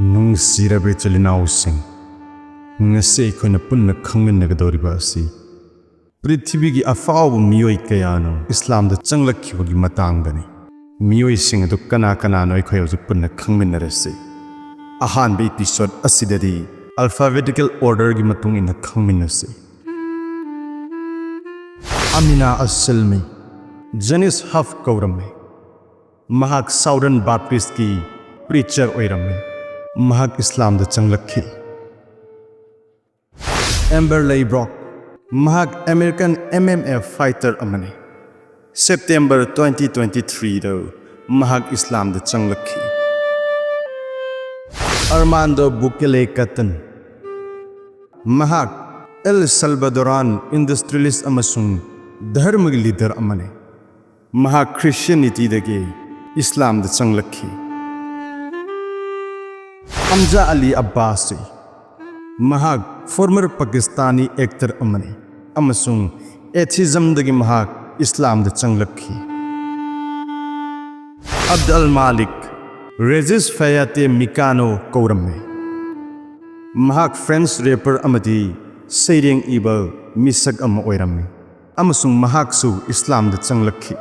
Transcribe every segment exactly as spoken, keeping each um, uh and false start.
ꯅꯨꯡꯁꯤꯔꯕ ꯏꯆꯤꯜ ꯏꯅꯥꯎꯁꯤꯡ, ꯉꯁꯤ ꯑꯩꯈꯣꯏꯅ ꯄꯨꯟꯅ ꯈꯪꯃꯤꯟꯅꯒꯗꯧꯔꯤꯕ ꯑꯁꯤ ꯄ꯭ꯔꯤꯊꯤꯕꯤꯒꯤ ꯑꯐꯥꯎꯕ ꯃꯤꯑꯣꯏ ꯀꯌꯥꯅ ꯏꯁꯂꯥꯝꯗ ꯆꯪꯂꯛꯈꯤꯕꯒꯤ ꯃꯇꯥꯡꯗꯅꯤ꯫ ꯃꯤꯑꯣꯏꯁꯤꯡ ꯑꯗꯨ ꯀꯅꯥ ꯀꯅꯥꯅꯣ, ꯑꯩꯈꯣꯏ ꯍꯧꯖꯤꯛ ꯄꯨꯟꯅ ꯈꯪꯃꯤꯟꯅꯔꯁꯤ꯫ ꯑꯍꯥꯟꯕ episode ꯑꯁꯤꯗꯗꯤ alphabetical orderꯒꯤ ꯃꯇꯨꯡ ꯏꯟꯅ ꯈꯪꯃꯤꯟꯅꯁꯤ꯫ ꯑꯃꯤꯅꯥ ꯑꯁꯤꯜꯃꯤ, ꯖꯦꯅꯤꯁ ꯍꯐ ꯀꯧꯔꯝꯃꯤ꯫ ꯃꯍꯥꯛ Southern Baptistꯀꯤ preacher ꯑꯣꯏꯔꯝꯃꯤ꯫ ꯃꯍꯥꯛ ꯏꯁꯂꯥꯝꯗ ꯆꯪꯂꯛꯈꯤ꯫ ꯑꯦꯝꯕꯔꯂꯤ ꯕ꯭ꯔꯣꯛ, ꯃꯍꯥꯛ American MMA fighter ꯑꯃꯅꯤ꯫ September twenty twenty-threeꯗ ꯃꯍꯥꯛ ꯏꯁꯂꯥꯝꯗ ꯆꯪꯂꯛꯈꯤ꯫ ꯑꯔꯃꯥꯟꯗꯣ ꯕꯨꯀꯦꯂꯦ ꯀꯇꯟ, ꯃꯍꯥꯛ El Salvadoran industrialist ꯑꯃꯁꯨꯡ ꯙꯔꯃꯒꯤ leader ꯑꯃꯅꯤ꯫ ꯃꯍꯥꯛ Christianityꯗꯒꯤ ꯏꯁꯂꯥꯝꯗ ꯆꯪꯂꯛꯈꯤ꯫ ꯍꯝꯖꯥ ꯑꯂꯤ ꯑꯕꯥꯁꯤ, ꯃꯍꯥꯛ former Pakistani actor ꯑꯃꯅꯤ ꯑꯃꯁꯨꯡ atheismꯗꯒꯤ ꯃꯍꯥꯛ ꯏꯁꯂꯥꯝꯗ ꯆꯪꯂꯛꯈꯤ꯫ ꯑꯕꯗꯜ ꯃꯥꯂꯤꯛ, ꯔꯦꯖꯤꯁ ꯐꯌꯥꯇꯦ ꯃꯤꯀꯥꯅꯣ ꯀꯧꯔꯝꯃꯤ꯫ ꯃꯍꯥꯛ French rapper ꯑꯃꯗꯤ ꯁꯩꯔꯦꯡ ꯏꯕ ꯃꯤꯁꯛ ꯑꯃ ꯑꯣꯏꯔꯝꯃꯤ ꯑꯃꯁꯨꯡ ꯃꯍꯥꯛꯁꯨ ꯏꯁꯂꯥꯝꯗ ꯆꯪꯂꯛꯈꯤ꯫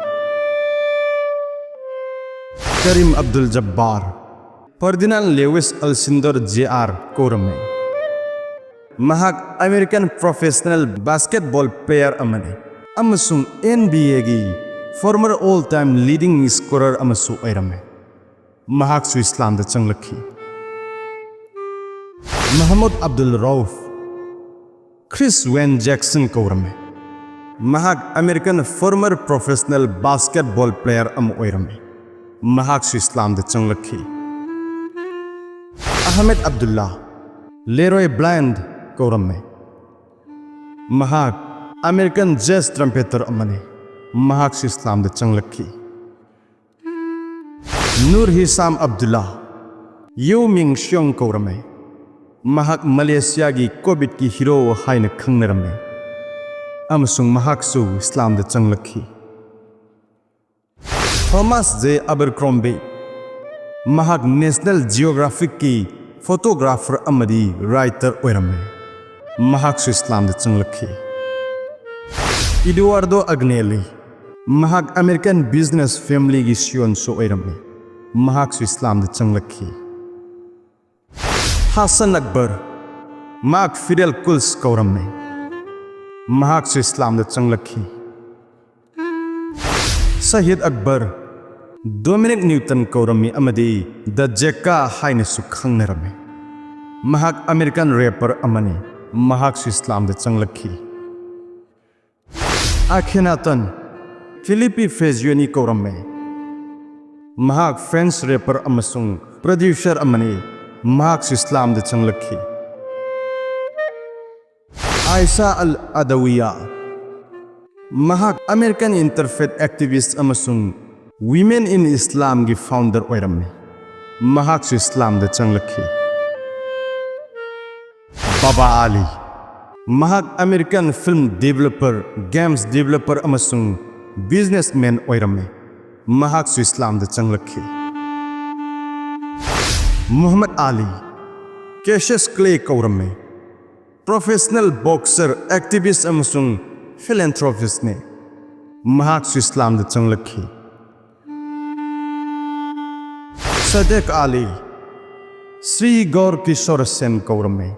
ꯀꯔꯤꯝ Abdul ꯖꯕꯥꯔ, Ferdinand Lewis Alcindor Junior ꯀꯧꯔꯝꯃꯤ꯫ ꯃꯍꯥꯛ American professional basketball player ꯑꯃꯅꯤ ꯑꯃꯁꯨꯡ NBAꯒꯤ former all time leading scorer ꯑꯃꯁꯨ ꯑꯣꯏꯔꯝꯃꯤ꯫ ꯃꯍꯥꯛꯁꯨ ꯏꯁꯂꯥꯝꯗ ꯆꯪꯂꯛꯈꯤ꯫ ꯃꯍꯃꯨꯗ ꯑꯕꯗꯨꯜ ꯔꯧꯐ, Chris Van Jackson ꯀꯧꯔꯝꯃꯤ꯫ ꯃꯍꯥꯛ American former professional basketball player ꯑꯃ ꯑꯣꯏꯔꯝꯃꯤ꯫ ꯃꯍꯥꯛꯁꯨ ꯏꯁꯂꯥꯝꯗ ꯆꯪꯂꯛꯈꯤ꯫ Ahmed Abdulla, Leroy Bland ꯀꯧꯔꯝꯃꯤ꯫ ꯃꯍꯥꯛ American jazz trumpeter ꯑꯃꯅꯤ꯫ ꯃꯍꯥꯛꯁꯨ ꯏꯁꯂꯥꯝꯗ ꯆꯪꯂꯛꯈꯤ꯫ ꯅꯨꯔ ꯍꯤꯁꯥꯝ ꯑꯕꯗꯨꯜꯂꯥ, ꯌꯨ ꯃꯤꯡ ꯁꯤꯌꯣꯡ ꯀꯧꯔꯝꯃꯤ꯫ ꯃꯍꯥꯛ ꯃꯂꯦꯁꯤꯌꯥꯒꯤ COVIDꯀꯤ hero ꯍꯥꯏꯅ ꯈꯪꯅꯔꯝꯃꯤ ꯑꯃꯁꯨꯡ ꯃꯍꯥꯛꯁꯨ ꯏꯁꯂꯥꯝꯗ ꯆꯪꯂꯛꯈꯤ꯫ ꯊꯣꯃꯥꯁ ꯖꯦ ꯑꯕꯔꯀ꯭ꯔꯣꯝꯕꯤ, ꯃꯍꯥꯛ National Geographicꯀꯤ photographer ꯑꯃꯗꯤ writer ꯑꯣꯏꯔꯝꯃꯤ꯫ ꯃꯍꯥꯛꯁꯨ ꯏꯁꯂꯥꯝꯗ ꯆꯪꯂꯛꯈꯤ꯫ Eduardo Agnelli, ꯃꯍꯥꯛ American business familyꯒꯤ ꯁꯤꯌꯣꯟꯁꯨ ꯑꯣꯏꯔꯝꯃꯤ꯫ ꯃꯍꯥꯛꯁꯨ ꯏꯁꯂꯥꯝꯗ ꯆꯪꯂꯛꯈꯤ꯫ ꯍꯥꯁꯟ ꯑꯛꯕꯔ, ꯃꯍꯥꯛ Fidel Kuls ꯀꯧꯔꯝꯃꯤ꯫ ꯃꯍꯥꯛꯁꯨ ꯏꯁꯂꯥꯝꯗ ꯆꯪꯂꯛꯈꯤ꯫ ꯁꯍꯤꯗ ꯑꯛꯕꯔ, Dominic Newton ꯀꯧꯔꯝꯃꯤ ꯑꯃꯗꯤ The Jacka ꯍꯥꯏꯅꯁꯨ ꯈꯪꯅꯔꯝꯃꯤ꯫ ꯃꯍꯥꯛ American rapper ꯑꯃꯅꯤ꯫ ꯃꯍꯥꯛꯁꯨ ꯏꯁꯂꯥꯝꯗ ꯆꯪꯂꯛꯈꯤ꯫ Akhenaten, Felipe Fagioni ꯀꯧꯔꯝꯃꯤ꯫ ꯃꯍꯥꯛ French rapper ꯑꯃꯁꯨꯡ producer ꯑꯃꯅꯤ꯫ ꯃꯍꯥꯛꯁꯨ ꯏꯁꯂꯥꯝꯗ ꯆꯪꯂꯛꯈꯤ꯫ Aisha al-Adawiya, ꯃꯍꯥꯛ American interfaith activist ꯑꯃꯁꯨꯡ Women in Islamꯒꯤ founder ꯑꯣꯏꯔꯝꯃꯤ꯫ ꯃꯍꯥꯛꯁꯨ ꯏꯁꯂꯥꯝꯗ ꯆꯪꯂꯛꯈꯤ꯫ ꯕꯥꯕꯥ ꯑꯥꯂꯤ, ꯃꯍꯥꯛ American film developer, games developer ꯑꯃꯁꯨꯡ businessman ꯑꯣꯏꯔꯝꯃꯤ꯫ ꯃꯍꯥꯛꯁꯨ ꯏꯁꯂꯥꯝꯗ ꯆꯪꯂꯛꯈꯤ꯫ ꯃꯨꯍꯝꯃꯗ Ali, Cassius Clay ꯀꯧꯔꯝꯃꯤ꯫ Professional boxer, activist ꯑꯃꯁꯨꯡ philanthropistꯅꯤ꯫ ꯃꯍꯥꯛꯁꯨ ꯏꯁꯂꯥꯝꯗ ꯆꯪꯂꯛꯈꯤ꯫ ꯁꯥꯗꯤꯛ Ali, Sri Gaur Kishore Sen ꯀꯧꯔꯝꯃꯤ꯫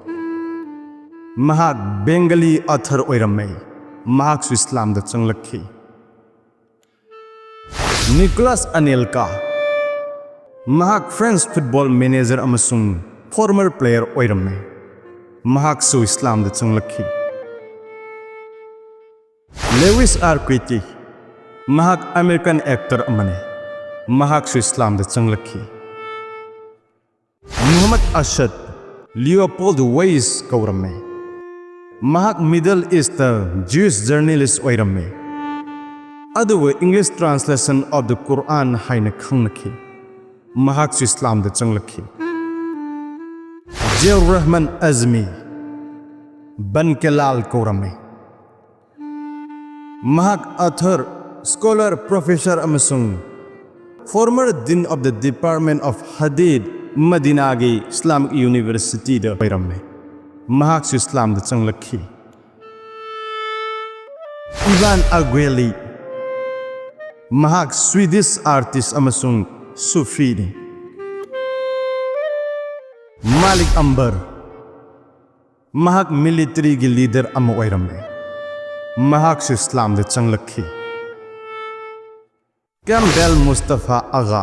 ꯃꯍꯥꯛ Bengali author ꯑꯣꯏꯔꯝꯃꯤ꯫ ꯃꯍꯥꯛꯁꯨ ꯏꯁꯂꯥꯝꯗ ꯆꯪꯂꯛꯈꯤ꯫ Nicolas Anelka, ꯃꯍꯥꯛ French football manager ꯑꯃꯁꯨꯡ former player ꯑꯣꯏꯔꯝꯃꯤ꯫ ꯃꯍꯥꯛꯁꯨ ꯏꯁꯂꯥꯝꯗ ꯆꯪꯂꯛꯈꯤ꯫ Lewis Arquette, ꯃꯍꯥꯛ American actor ꯑꯃꯅꯤ꯫ ꯃꯍꯥꯛꯁꯨ ꯏꯁꯂꯥꯝꯗ ꯆꯪꯂꯛꯈꯤ꯫ ꯃꯨꯍꯝꯃꯗ ꯑꯁꯗ, Leopold Weiss ꯀꯧꯔꯝꯃꯤ꯫ ꯃꯍꯥꯛ Middle Eastꯇ Jewish journalist ꯑꯣꯏꯔꯝꯃꯤ, ꯑꯗꯨꯕꯨ English translation of the Quran ꯍꯥꯏꯅ ꯈꯪꯅꯈꯤ꯫ ꯃꯍꯥꯛꯁꯨ ꯏꯁꯂꯥꯝꯗ ꯆꯪꯂꯛꯈꯤ꯫ Ziaur Rahman Azmi, ꯕꯟ ꯀꯦꯂꯥꯜ ꯀꯧꯔꯝꯃꯤ꯫ ꯃꯍꯥꯛ author, scholar, professor ꯑꯃꯁꯨꯡ Former Dean of the Department of Hadith, ꯃꯗꯤꯅꯥꯒꯤ Islamic Universityꯗ ꯑꯣꯏꯔꯝꯃꯤ꯫ ꯃꯍꯥꯛꯁꯨ ꯏꯁꯂꯥꯝꯗ ꯆꯪꯂꯛꯈꯤ꯫ Ivan Agueli, ꯃꯍꯥꯛ Swedish artist ꯑꯃꯁꯨꯡ ꯁꯨꯐꯤꯅꯤ꯫ ꯃꯥꯂꯤꯛ ꯑꯝꯕꯔ, ꯃꯍꯥꯛ militaryꯒꯤ leader ꯑꯃ ꯑꯣꯏꯔꯝꯃꯤ꯫ ꯃꯍꯥꯛꯁꯨ ꯏꯁꯂꯥꯝꯗ ꯆꯪꯂꯛꯈꯤ꯫ Campbell Mustafa Agha,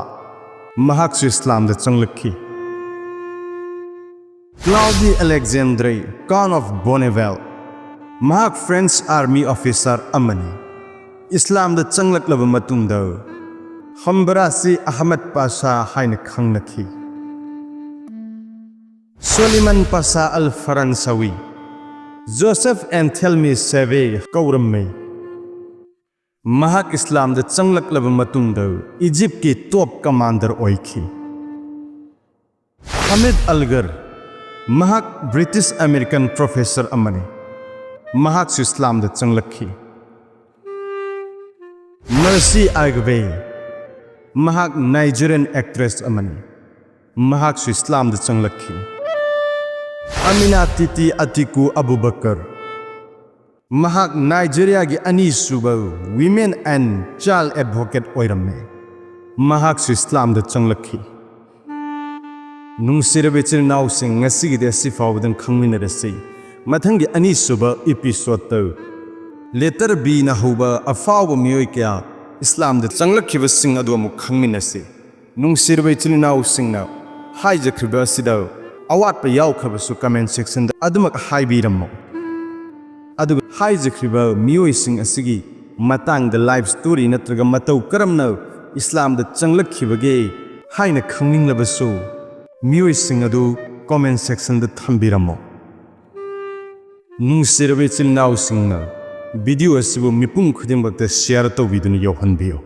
ꯃꯍꯥꯛꯁꯨ ꯏꯁꯂꯥꯝꯗ ꯆꯪꯂꯛꯈꯤ꯫ Claude Alexandre, Count of Bonneval, ꯃꯍꯥꯛ French army officer ꯑꯃꯅꯤ꯫ ꯏꯁꯂꯥꯝꯗ ꯆꯪꯂꯛꯂꯕ ꯃꯇꯨꯡꯗ ꯍꯝꯕꯔꯥꯁꯤ ꯑꯍꯃꯗ ꯄꯥꯁꯥ ꯍꯥꯏꯅ ꯈꯪꯅꯈꯤ꯫ Soliman Pasha al Faransawi, Joseph Anselme Save ꯀꯧꯔꯝꯃꯤ꯫ ꯃꯍꯥꯛ ꯏꯁꯂꯥꯝꯗ ꯆꯪꯂꯛꯂꯕ ꯃꯇꯨꯡꯗ ꯏꯖꯤꯞꯀꯤ top commander ꯑꯣꯏꯈꯤ꯫ ꯍꯃꯤꯗ ꯑꯜꯒꯔ, ꯃꯍꯥꯛ British American professor ꯑꯃꯅꯤ꯫ ꯃꯍꯥꯛꯁꯨ ꯏꯁꯂꯥꯝꯗ ꯆꯪꯂꯛꯈꯤ꯫ mercy Aigbe, ꯃꯍꯥꯛ Nigerian actress ꯑꯃꯅꯤ꯫ ꯃꯍꯥꯛꯁꯨ ꯏꯁꯂꯥꯝꯗ ꯆꯪꯂꯛꯈꯤ꯫ Aminata Titi Atiku Abubakar, ꯃꯍꯥꯛ ꯅꯥꯏꯖꯦꯔꯤꯌꯥꯒꯤ ꯑꯅꯤꯁꯨꯕ women and child advocate ꯑꯣꯏꯔꯝꯃꯤ꯫ ꯃꯍꯥꯛꯁꯨ ꯏꯁꯂꯥꯝꯗ ꯆꯪꯂꯛꯈꯤ꯫ ꯅꯨꯡꯁꯤꯔꯕ ꯏꯆꯤꯜ ꯏꯅꯥꯎꯁꯤꯡ, ꯉꯁꯤꯒꯤꯗꯤ ꯑꯁꯤ ꯐꯥꯎꯕꯗꯪ ꯈꯪꯃꯤꯟꯅꯔꯁꯤ꯫ ꯃꯊꯪꯒꯤ ꯑꯅꯤꯁꯨꯕ episodeꯇ letter Bꯅ ꯍꯧꯕ ꯑꯐꯥꯎꯕ ꯃꯤꯑꯣꯏ ꯀꯌꯥ ꯏꯁꯂꯥꯝꯗ ꯆꯪꯂꯛꯈꯤꯕꯁꯤꯡ ꯑꯗꯨ ꯑꯃꯨꯛ ꯈꯪꯃꯤꯟꯅꯁꯤ꯫ ꯅꯨꯡꯁꯤꯔꯕ ꯏꯆꯤꯜ ꯏꯅꯥꯎꯁꯤꯡꯅ ꯍꯥꯏꯖꯈ꯭ꯔꯤꯕ ꯑꯁꯤꯗ ꯑꯋꯥꯠꯄ ꯌꯥꯎꯈ꯭ꯔꯕꯁꯨ comment sectionꯗ ꯑꯗꯨꯃꯛ ꯍꯥꯏꯕꯤꯔꯝꯃꯨ꯫ ꯑꯗꯨꯒ ꯍꯥꯏꯖꯈ꯭ꯔꯤꯕ ꯃꯤꯑꯣꯏꯁꯤꯡ ꯑꯁꯤꯒꯤ ꯃꯇꯥꯡꯗ life story ꯅꯠꯇ꯭ꯔꯒ ꯃꯇꯧ ꯀꯔꯝꯅ ꯏꯁꯂꯥꯝꯗ ꯆꯪꯂꯛꯈꯤꯕꯒꯦ ꯍꯥꯏꯅ ꯈꯪꯅꯤꯡꯂꯕꯁꯨ ꯃꯤꯑꯣꯏꯁꯤꯡ ꯑꯗꯨ comment sectionꯗ ꯊꯝꯕꯤꯔꯝꯃꯨ꯫ ꯅꯨꯡꯁꯤꯔꯕ ꯏꯆꯤꯜ ꯏꯅꯥꯎꯁꯤꯡꯅ video ꯑꯁꯤꯕꯨ ꯃꯤꯄꯨꯝ ꯈꯨꯗꯤꯡꯃꯛꯇ share ꯇꯧꯕꯤꯗꯨꯅ ꯌꯧꯍꯟꯕꯤꯌꯨ꯫